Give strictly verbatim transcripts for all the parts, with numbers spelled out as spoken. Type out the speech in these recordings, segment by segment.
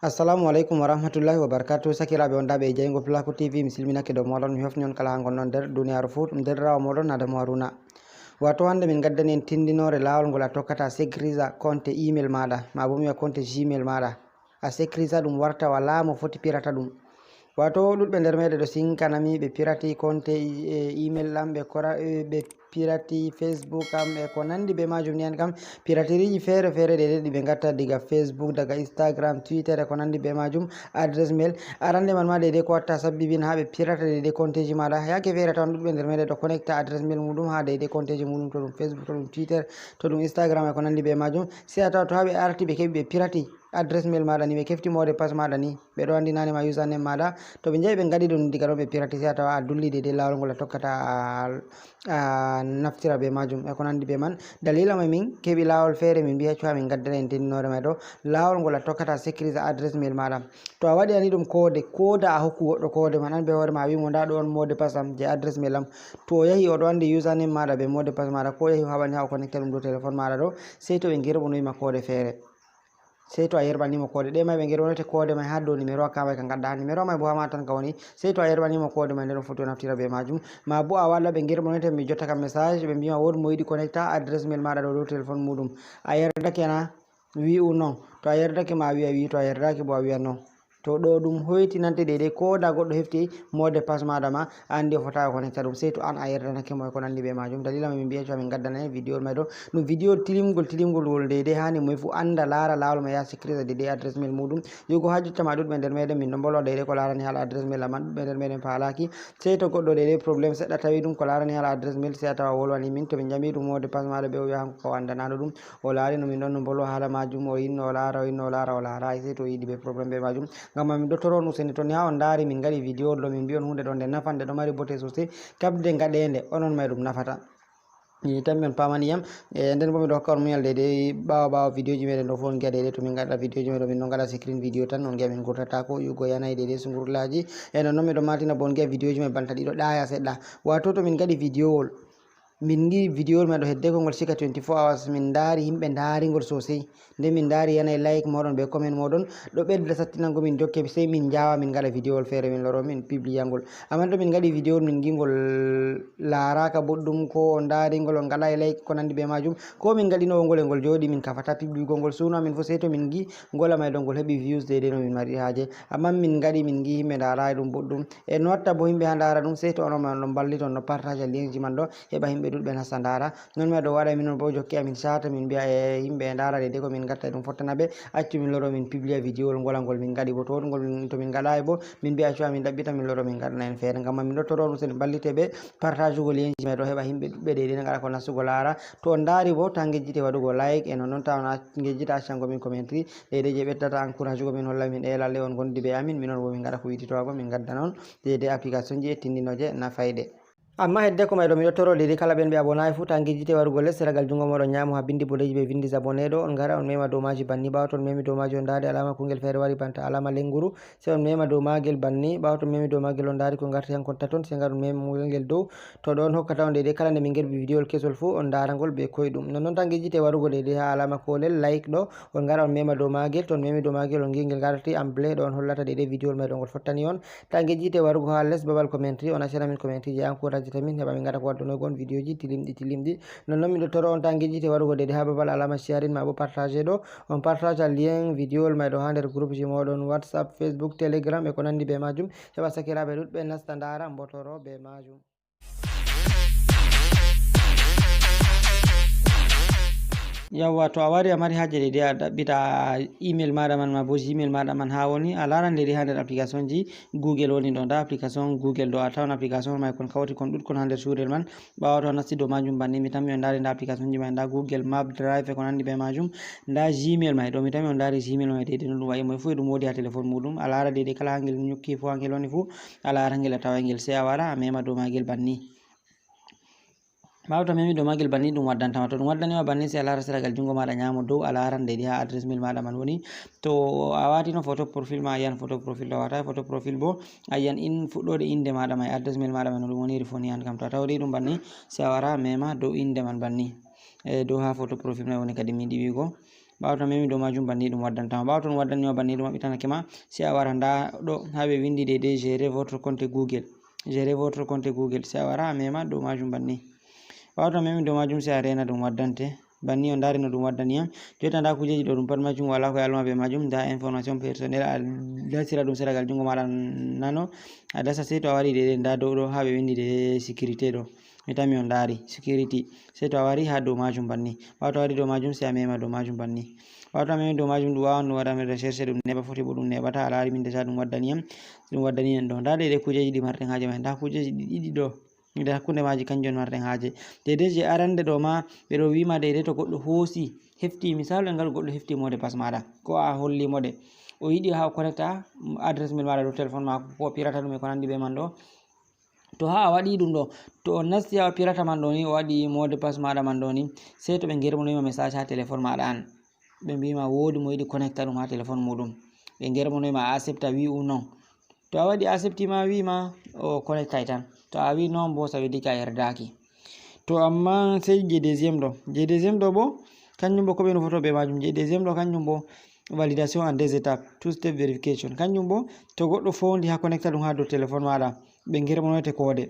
Assalamu aleykum wa rahmatullahi wa barakatuh. Sakiraaɓe on daaɓe e jeyngol Pulaaku T V, mi silminakke dow mooɗon, mi hofni on kala haa ngonɗon nder duniyaaru fuu. Ɗum deerɗiraawo mooɗon Adamu Haruna. Wato hannde min ngaddani en tindinoore laawol ngol a tokkata sécurisa compte email maaɗa, maa bo mi wi'a compte Gmail maaɗa. A sécurisa ɗum warta walaa mo foti pirata ɗum. Wato ɗuɗɓe nder meeɗen ɗo sinkanami ɓe pirati compte e email am, ɓe kora-, e ɓe pirati Facebook am e ko nandi be majum ni. An kam pirateriji feere feere ɗe ɗi ɓe ngatta diga Facebook, daga Instagram, Twitter e ko nandi be majum, adresse mail. Arande man ma daidai ko watta sabbibin haa ɓe pirata daidai compteji maɗa. Yaake feere tawan ɗuɗɓe nder meeɗen ɗo connecta adresse mail muɗum haa daidai compteji muɗum, to ɗum Facebook, to ɗum Twitter, to ɗum Instagram e ko nandi be majum. Sey a tawa to haa ɓe arti ɓe keɓi ɓe pirati adresse mail maɗa ni, ɓe kefti mot de passe maɗa ni, ɓe ɗo anndinani ma username maɗa. To ɓe njahi ɓe ngaɗi ɗum diga ɗon ɓe pirati, sey a tawa a dulli daidai laawol ngol a tokkata a, a naftira be majum e ko nandi be man. Dalila mai min keɓi laawol feere, min mbi'a cuwa min ngaddana en tindinoore mai ɗo. Laawol ngol a tokkata sécurisa adresse mail maɗa. To a waɗi ani ɗum code, ko da a hokku goɗɗo code man, an be hoore ma a wi'i mo nda ɗo on mot de passe am je adresse mail am. To o yahi o ɗo anndi username maɗa be mot de passe maɗa, ko o yahi o haɓani haa o connecta ɗum dow téléphone maɗa ɗo, sey to ɓe ngirɓunoyi ma code feere. Sey to a yerɓanimo code. Ɗe mai ɓe ngirɓanoyte code mai haa dow numéro a ka mai ka ngadda. Numéro mai bo haa ma tan ka woni. Sey to a yerɓanimo code mai, nden o foti o naftira be majum. Ma bo a waɗa ɓe ngirɓanoyte, mi jotta ka message, ɓe mbi'ma woodi mo yiɗi connecta adresse mail maɗa ɗo dow téléphone muɗum. A yerdake na? Wi'u non. To a yerdake ma a wi'a wi, to a yerdaki bo a wi'a non. To ɗo ɗum hoytinante daidai ko da goɗɗo hefti mot de passe maɗa ma, a anndi o fota o connecta ɗum, sey to an a yerdanake mo e ko nandi be majum. Dalila mai min mbi'a cuwa min ngaddana en vidéo mai ɗo. Ɗum vidéo tilimgol, tilimgol ngol daidai hani moye fu annda, laara laawol mai, ya sécurisa daidai adresse mail muɗum. Yogo haa jotta ma ɗuɗɓe nder meeɗen min ɗon mbolwa daidai ko laarani haala adresse mail, amman ɗuɗɓe nder meeɗen faalaki. Sey to goɗɗo daidai problème seɗɗa tawi ɗum ko laarani haala adresse mail, sey a tawa o wolwani min. To min njami ɗum mot de passe maɗa, ɓe o wi'a hanko ka o anndanaɗo ɗum. O laari no min ɗon no mbolwa haala majum, o inno o laara, o inno o laara, o laaraay, sey to o yiɗi be problème be majum. Ngam man min ɗo toro on useni, to ni haa on ndaari min ngaɗi vidéo ɗo, min mbi'on huunde ɗo nde nafan, nde ɗo mari bote sosai, kaɓde ngaɗeende, onon mai ɗum nafata. Mi tammi on paamani yam. E nden bo mi ɗo hokka on munyal daidai ɓaawo ɓaawo vidéoji meɗen ɗo fu on ngi'a daidai to min ngaɗa vidéoji meɗen ɗo min ɗon ngaɗa screen vidéo tan, on ngi'a min ngurtatako, yugo yanayi daidai sungurlaaji. E nonnon mi ɗo maatina bo on ngi'a vidéoji mai banta ɗi ɗo ɗaaya seɗɗa. Wato to min ngaɗi vidéowol, min ngi vidéowol mai ɗo heddeko ngol cika twenty-four hours, min ndaari himɓe ndaari ngol sosai. Nde min ndaari yanayi like moɗon be comment moɗon, ɗo ɓedda sattinango min jokke, sey min njaawa min ngaɗa vidéowol feere min loro min publia ngol. Amman to min ngaɗi vidéowol min ngi ngol laaraka boɗɗum, ko on ndaari ngol on ngaɗayi like ko nandi be majum, ko min ngaɗinowo ngol e ngol jooɗi, min kafata publigol ngol, suuno amin fu sey to min ngi ngola mai ɗo ngol heɓi views daidai no min mari haaje. Amman min ngaɗi min ngi himɓe ndaarayi ɗum boɗɗum. E no watta bo himɓe haa ndaara ɗum, sey to onon mai on ɗon mballita, on ɗon partaja lienji man ɗo, heɓa himɓe ɗuɗɓe nasta ndaara. Non mi ɗo waɗa min on bo jokke amin sata, min mbi'a e himɓe e ndaara daidai ko min ngatta e ɗum fottana ɓe. Accu min loro min publia vidéowol ngol ngol min ngaɗi bo to ngol min, to min ngaɗayi bo min mbi'a cuwa min ɗaɓɓita min loro min ngaɗana en feere. Ngam man min ɗo toro on useni mballite ɓe partajugo lienji mai ɗo heɓa himɓe ɗuɗɓe daidai na ngaɗa ko nastugo laara. To on ndaari bo ta ngejjite waɗugo like e nonnon ta on ac-, ngejjita accango min commentary daidai je ɓeddata encourajugo min holla min e lalle on gondi be amin, minon bo min ngaɗa ko yiɗi to ago min ngaddana on daidai application ji e tindinoje nafayɗe. Amma heddeko mai ɗo, miɗo toro daidai kala ɓen ɓe abonayi fu, ta ngejjite warugo les seragal jungo moɗon nyamo ha bindi boɗeji ɓe vindi abonné ɗo, on ngara on mema dow maji banni. Ɓawo to on memi dow maji on ndari alama kungel feere wari banta alama lenguru, sey on mema dow magel banni. Ɓawo to on memi dow magel on ndari ko ngarti hankon taton, sey ngar on mema ngel dow. To ɗo on hokkata on daidai kala nde min ngerbi vidéowol kesol fu on ndara ngol be koyɗum. Nonnon ta ngejjite warugo daidai ha alama kolel like ɗo, on ngara on mema dow magel. To on memi dow magel on ngi ngel ngarti en bleu ɗo on hollata daidai vidéowol mai ɗo ngol fottani on. Ta ngejjite warugo ha les babal commentary, on accana min commentary je encouragita min heɓa min ngaɗa ko waddunoygo on vidéoji tilimɗi tilimɗi. Nonnon miɗo toro on ta ngejjite warugo daidai ha babal alama sharing ma bo partage ɗo. On partage lien vidéowol mai ɗo ha nder groupe ji moɗon WhatsApp, Facebook, Telegram e ko nandi be majum. Heɓa sakiraaɓe ɗuɗɓe nasta ndara mbotoro be majum. Yawwa, to a wari a mari haaje daidai a ɗaɓɓita email maɗa man, ma bo Gmail maɗa man ha woni, a laran daidai ha nder application ji Google woni ɗo. Nda application Google ɗo, a tawan application mai kon kawti kon ɗuɗkon ha nder cuurel man. Ɓawo to a nasti dow majum banni, mi tammi on ndari nda application ji mai, nda Google Map, Drive e ko nandi be majum. Nda Gmail mai ɗo, mi tammi on ndari Gmail mai daidai no ɗum wa'i, moye fu e ɗum wodi ha téléphone muɗum. A lara daidai kala ha ngel nyukki fu, ha ngel woni fu, a lara ngel, a tawa ngel, sey a wara a mema dow magel banni. Ɓawo to a memi dow magel banni, ɗum waddantama. To ɗum waddanima banni, sey a lara seragal jungo maɗa nyamo dow, a laran daidai ha adresse mail maɗa man woni. To a watino photo profil ma, a yi'an photo profil, to a watayi photo profil bo, a yi'an in fuɗɗode inde maɗa mai, adresse mail maɗa mai no ɗum woniri foni. An kam to a tawri ɗum banni, sey a wara a mema dow inde man banni. E dow ha photo profil mai woni kadi mi yiɗi wi'ugo. Ɓaawo to a memi dow maajum banni ɗum waddanta ma. Ɓaawo to ɗum waddani ma banni ɗum maɓɓitanake ma, sey a wara ndaa ɗo haa ɓe winndi deydey gérer votre compte Google. Gérer votre compte Google. Sey a wara a mema dow maajum banni. Ɓaawo to a memi dow maajum sey a reena ɗum waddante. Banni on ndaari no ɗum waddani yam. Jotta ndaa kuujeeji ɗo ɗum pat maajum walaa ko yaaluma bee maajum. Ndaa information personnel a dasira ɗum sera gal junngo maaɗa nano. A dasa sey to a wari deydey ndaa dow ɗo haa ɓe winndi deydey sécurité ɗo. Mi tammi on ndaari security. Sey to a wari haa dow maajum banni. Ɓaawo to a wari dow maajum sey a mema dow maajum banni. Ɓaawo to a memi dow maajum ɗum waawan ɗum waɗa min recherche ɗum neeɓa foti bo ɗum neeɓata. A laari min déjà ɗum waddani yam. Ɗum waddani en ɗo. Ndaa deydey kuujeeji ɗi marɗen haaje may. Ndaa kuujeeji ɗi ɗiɗi ɗo. Nder hakkunde maaji kanjum on marɗen haaje. Deydey je arande ɗo ma ɓe ɗo wi'ma deydey to goɗɗo hoosi hefti misaalu e ngal goɗɗo hefti mot de passe maaɗa ko a holli mo de. O yiɗi haa o connecta adresse mail maaɗa dow téléphone maako ko o pirata ɗum e ko nanndi bee man ɗo. To haa a waɗi ɗum ɗo, to o nasti haa o pirata man ɗo ni, o waɗi mot de passe maaɗa man ɗo ni, sey to ɓe ngerɓonoyima message haa téléphone maaɗa an. Ɓe mbi'ma woodi mo yiɗi connecta ɗum haa téléphone muuɗum. Ɓe ngerɓonoyima a accepta wi ou non. To a waɗi accepti ma wi'ma o connectay tan. To a wi non bo ça veut dire que a yerdaaki. To amma sey je deuxième ɗo. Je deuxième ɗo bo kanjum bo ko ɓe nufoto bee maajum. Je deuxième ɗo kanjum bo validation en deux étapes, two step verification. Kanjum bo to goɗɗo foondi haa connecta ɗum haa dow téléphone maaɗa, ɓe ngerɓonoyte koode.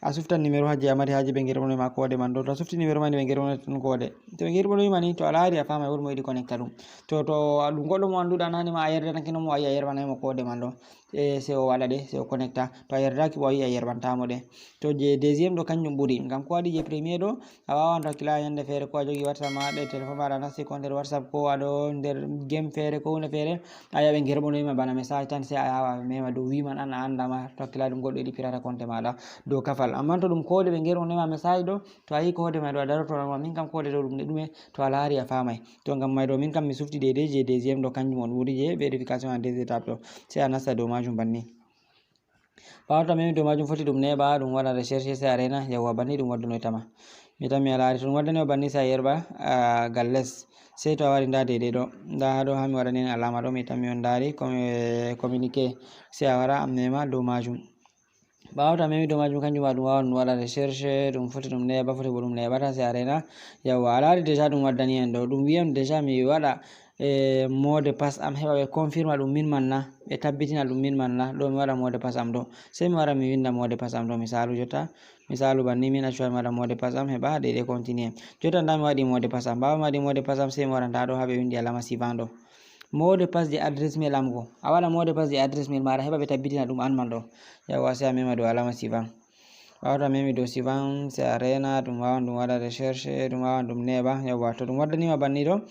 A suftan numéro haa je a mari haaje ɓe ngerɓonoyma koode man ɗo. To a sufti numéro man ni ɓe ngerɓonoyte ɗum koode. To ɓe ngerɓonoyma ni to a laari a faamay woodi mo yiɗi connecta ɗum. To, to ɗum goɗɗo mo annduɗa nane ma a yerdanake no mo a yi a yerɓanay mo koode man ɗo. E sey o waɗa ɗe, sey o connecta. To a yerdaaki bo a yi a yerɓanta mo ɗe. To je deuxième ɗo kanjum ɓuri. Ngam ko waɗi je premier ɗo a waawan to hakkila yande feere ko a jogi WhatsApp ma ɗe téléphone maaɗa nasti ko nder WhatsApp ko a ɗo nder game feere ko huunde feere. A yi a ɓe ngerɓonoyima bana message tan sey a yaawa a mema dow wi'man an a anndama to hakkila ɗum goɗɗo yiɗi pirata compte maaɗa dow kafal. Ammaa to ɗum koode ɓe ngerɓonoyima message ɗo to a yi koode may ɗo a daroto ma min kam koode ɗo ɗum ɗe ɗume to a laari a faamay. To ngam may ɗo min kam mi sufti deydey je deuxième ɗo kanjum on ɓuri je vérification en deux étapes ɗo sey a nasta dow maajum banni. Ɓaawo to a memi dow maajum foti ɗum neeɓa ɗum waɗa recherche sey a reena yawwa banni ɗum waddunoyta ma. Mi tammi a laari to ɗum waddani ma banni sey a yerɓa gal les. Sey to a wari ndaa deydey ɗo ndaa haa ɗo haa mi waɗani en alaama ɗo mi tammi on ndaari communiqué sey a wara a mema dow maajum. Ɓaawo to a memi dow maajum kanjum ma ɗum waawan ɗum waɗa recherche ɗum foti ɗum neeɓa foti bo ɗum neeɓata sey a reena. Yawwa a laari déjà ɗum waddani en ɗo ɗum wi'am déjà mi waɗa e mot de passe am heɓa ɓe confirma ɗum min man na ɓe tabbitina ɗum min man na ɗo mi waɗa mot de passe am ɗo sey mi wara mi winda mot de passe am ɗo misaalu jotta misaalu banni min accuwa mi waɗa mot de passe am heɓa deydey continue jotta nda mi waɗi mot de passe am ɓaawo mi waɗi mot de passe am sey mi wara nda ɗo haa ɓe windi alama suivant ɗo mot de passe je adresse mail am go a waɗa mot de passe je adresse mail maaɗa heɓa ɓe tabbitina ɗum an man ɗo yawwa sey a mema dow alama suivant ɓaawo to a memi dow suivant sey a reena ɗum waawan ɗum waɗa recherche ɗum waawan ɗum neeɓa yawwa to ɗum waddanima banni ɗo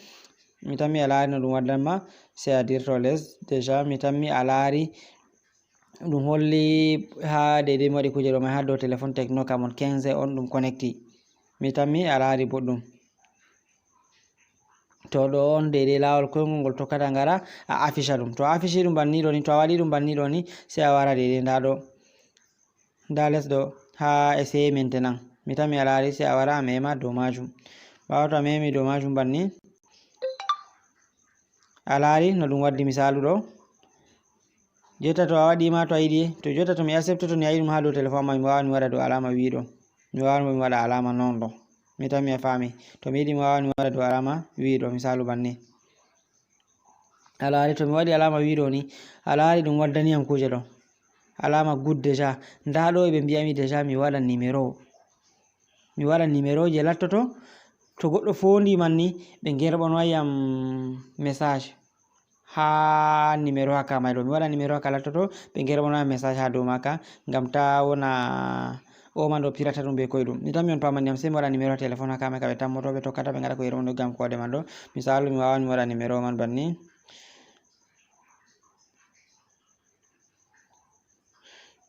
mi tammi a laari no ɗum waddanma sey a dirto les déjà mi tammi a laari ɗum holli haa deydey mi waɗi kuuje ɗo may haa dow téléphone techno camon quinze on ɗum connecti mi tammi a laari boɗɗum to ɗo on deydey laawol koyngol ngol tokkata ngara a afficha ɗum to a affichi ɗum banni ɗo ni to a waɗi ɗum banni ɗo ni sey a wara deydey nda ɗo nda les ɗo haa essai maintenant mi tammi a laari sey a wara a mema dow maajum ɓaawo to a memi dow maajum banni a laari no ɗum waddi misaalu ɗo jotta to a waɗi ma to a yiɗi to jotta to mi accepte to mi ayi ɗum haa dow téléphone ma mi waawan mi waɗa dow alama wiiɗo mi waawan bo mi waɗa alama non ɗo mi tammi a faami to mi yiɗi mi waawan mi waɗa dow alama wiiɗo misaalu banni a laari to mi waɗi alama wiiɗo ni a laari ɗum waddani yam kuuje ɗo alama good déjà nda ɗo eɓe mbiyami déjà mi waɗa numéro mi waɗa numéro je lattoto to goɗɗo fondi man ni ɓe ngerɓonoyam message haa numéro haka may ɗo mi waɗa numéro haka lattoto ɓe ngerɓonoyam message haa dow maka ngam ta wona o man ɗo pirata ɗum be koye ɗum mi tammi on pamani am sey mi waɗa numéro téléphone haka may ka ɓe tammoto ɓe tokkata ɓe ngaɗa ko yerɓono ngam koode man ɗo misalu mi wawan mi waɗa numéro man banni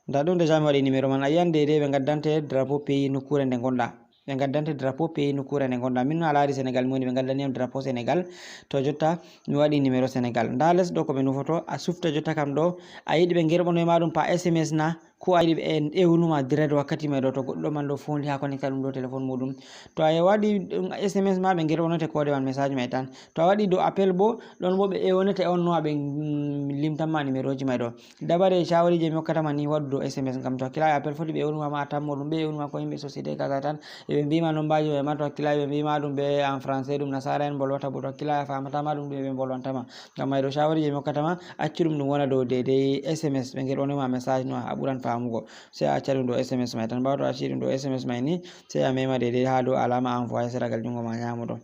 nda ɗum déjà mi waɗi numéro man a yiyan deydey ɓe gaddante drapeau pays nokkure nde gonɗa ɓe gaddante drapeau pays nokkure nde gonɗa min no a laari sénégal mi woni ɓe gaddani yam drapeau sénégal to jotta mi waɗi numéro sénégal nda les ɗo ko ɓe nufoto a sufta jotta kam ɗo a yiɗi ɓe gerɓonoy ma ɗum pa sms na Ko a yiɗi ɓe en ewnuma direct wakkati may ɗo, to goɗɗo man ɗo fondi ha connecta ɗum ɗo téléphone muɗum. To a waɗi ɗum S M S ma, ɓe gerɓonote code man message may tan. To a waɗi dow appel bo, ɗon bo ɓe ewnete on no ɓe, mm, limtan ma numéro ji may ɗo. Dabare shawari je mi hokkata ma ni, waɗu dow S M S, ngam to a kila appel foti ɓe ewnuma ma a tammo ɗum, ɓe ewnuma ko yimɓe société kaza tan. E ɓe mbima nombaji may ma, to a kila ɓe mbima ɗum be en français, ɗum nasara en bolwata bo, to a kila a famata ma ɗum, ɗum ɓe bolwanta ma. Ngam may ɗo shawari je mi hokkata ma, accu ɗum ɗum wona dow deydey S M S, ɓe gerɓonima message no a ɓuran famugo. Sey a acca ɗum dow S M S may tan. Ɓawo to a acci ɗum dow S M S may ni, sey a mema deydey ha dow alama envoyé seragal jungo ma nyamo ɗo.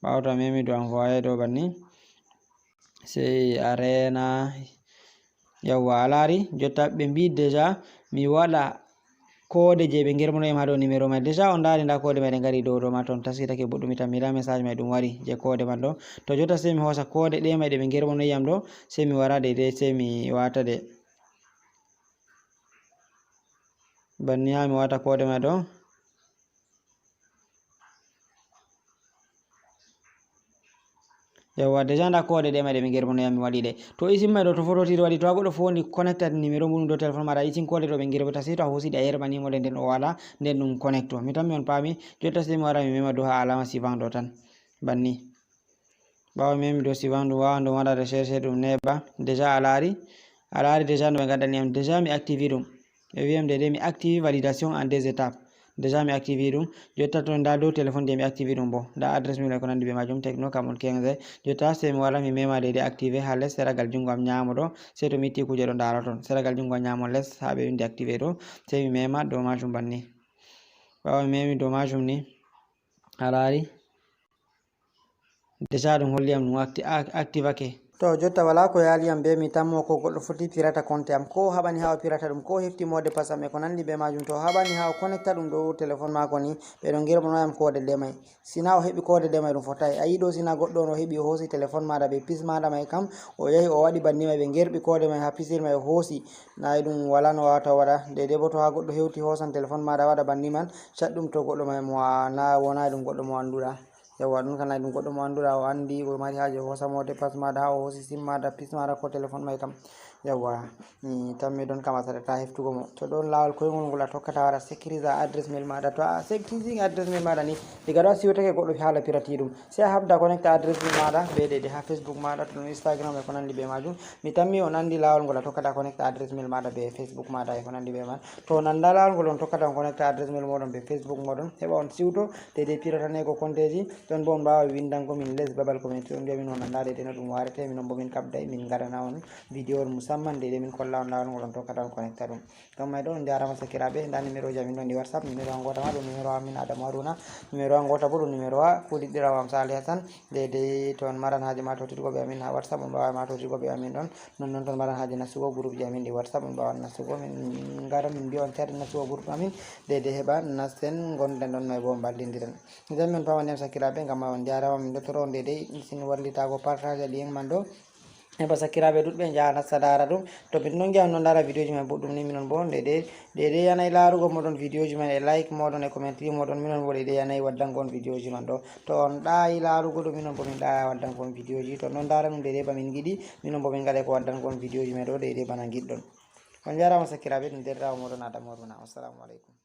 Ɓawo to a memi dow envoyé ɗo banni, sey a rena. Yawwa, a laari, jotta ɓe mbi déjà mi waɗa code je ɓe gerɓono yam ha dow numéro may. Déjà on ndaari nda code may ɗe ngari dow ɗo ma ton, taskitake boɗɗum, mi tammi nda message may ɗum wari je code man ɗo. To jotta sey mi hosa code ɗe may ɗe ɓe gerɓono yam ɗo, sey mi wara deydey, sey mi wata ɗe. Banni ha mi wata code may ɗo. Yawwa, déjà nda code ɗe may ɗe ɓe gerɓono yam, mi waɗi ɗe. To isin may ɗo, to fototiiɗo waɗi, to ha goɗɗo fondi connecta numéro mum ɗo téléphone maɗa, isin code ɗo ɓe gerɓata, sey to a hosi ɗe a yerɓanimo ɗe, nden o wala, nden ɗum connecto. Mi tammi on paami, jotta sey mi wara mi mema dow ha alama suivant ɗo tan. Banni. Ɓawo mi memi dow suivant ɗum wawan ɗum waɗa recherche ɗum neɓa. Déjà a laari, a laari déjà no ɓe gaddani yam. Déjà mi activi ɗum. Ɓe wiyam deydey mi activi validation en deux étapes. Déjà mi activi ɗum. Jotta to nda dow téléphone je mi activi ɗum bo. Nda adresse mail e ko nandi be majum, Tecno Camon quinze. Jotta sey mi wara mi mema deydey activé ha les seragal jungo am nyamo ɗo. Sey to mi itti kuje ɗo ndara ton. Seragal jungo am nyamo les ha ɓe windi activé ɗo. Sey mi mema dow majum banni. Ɓawo mi memi dow majum ni. A laari? Déjà ɗum holli yam ɗum acti-, ac-, activake. To jotta wala ko yaali yam be mi tammo ko goɗɗo foti pirata compte am. Ko haɓani ha o pirata ɗum, ko hefti mot de passe am e ko nandi be majum. To haɓani ha o connecta ɗum dow téléphone mako ni, ɓe ɗon gerɓono yam code ɗe may. Sina o heɓi code ɗe may ɗum fotai. A yiɗo sina goɗɗo on o heɓi o hosi téléphone maɗa be puce maɗa may kam, o yahi o waɗi banni may ɓe gerɓi code may ha puce may o hosi. Na ɗum wala no wawata waɗa. Deydey bo to ha goɗɗo hewti hosan téléphone maɗa waɗa banni man, chat ɗum to goɗɗo may mo a na wona ɗum goɗɗo mo anduɗa. Yawwa, ɗum kan na ɗum goɗɗo mo anduɗa, o andi o mari haje hosa mot de passe maɗa, ha o hosi sim maɗa, puce maɗa ko téléphone may kam. Yawwa, mi tammi ɗon kam a saɗata heftugo mo. To ɗon lawol koyngol ngol a tokkata waɗa sécuriser adresse mail maɗa. To a sécurising adresse mail maɗa ni, diga ɗo a siwtake goɗɗo hala pirati ɗum. Sey a habda connecta adresse mail maɗa be deydey ha Facebook maɗa, to ɗum Instagram e ko nandi be majum. Mi tammi on andi lawol ngol a tokkata connecta adresse mail maɗa be Facebook maɗa e ko nandi be man. To on anda lawol ngol on tokkata on connecta adresse mail moɗon be Facebook moɗon, heɓa on siwto deydey piratanego compte ji, ton bo on mbawa windango min les babal ko min on mbiya min on anda deydey no ɗum warete, min on bo min kabday min gadana on vidéo on musamman deydey min kolla on lawol ngol on tokkata on connecta ɗum. Ɗon may ɗo, on jarama sakiraaɓe, nda numéro ji amin ɗon ɗi WhatsApp, numéro wa ngota ma ɗum numéro wa amin Adamu Haruna, numéro wa ngota bo ɗum numéro wa fuɗiɗɗirawo am Saliha San, deydey to on maran haje ma to tirgo be amin ha WhatsApp, on mbawa ma to tirgo be amin ɗon, non non to on maran haje nastugo groupe ji amin ɗi WhatsApp, on mbawan nastugo, min ngara min mbiya on carte nastugo groupe amin, deydey heɓa nasten gonden ɗon may bo on ballindiren. Idan min pama nden sakiraaɓe, ngam may on jarama, min ɗo toro on deydey, sin wallitago partage lien man ɗo, heɓa sakiraaɓe ɗuɗɓe njaha nasta ndaara ɗum. To min non njaha non ndaara vidéo ji man boɗɗum ni minon bo deydey, deydey yanayi laarugo moɗon vidéo ji man e like moɗon e commentaire moɗon, minon bo deydey yanayi waddango on vidéo ji man ɗo. To on ɗaayi laarugo ɗum minon bo min ɗaaya waddango on vidéo ji. To non ndaara ɗum deydey ba min ngiɗi, minon bo min ngaɗay ko waddango on vidéo ji man ɗo deydey bana ngiɗɗon. On jarama sakiraaɓe, ɗum derɗirawo moɗon Adamu Haruna. Wassalamu aleykum.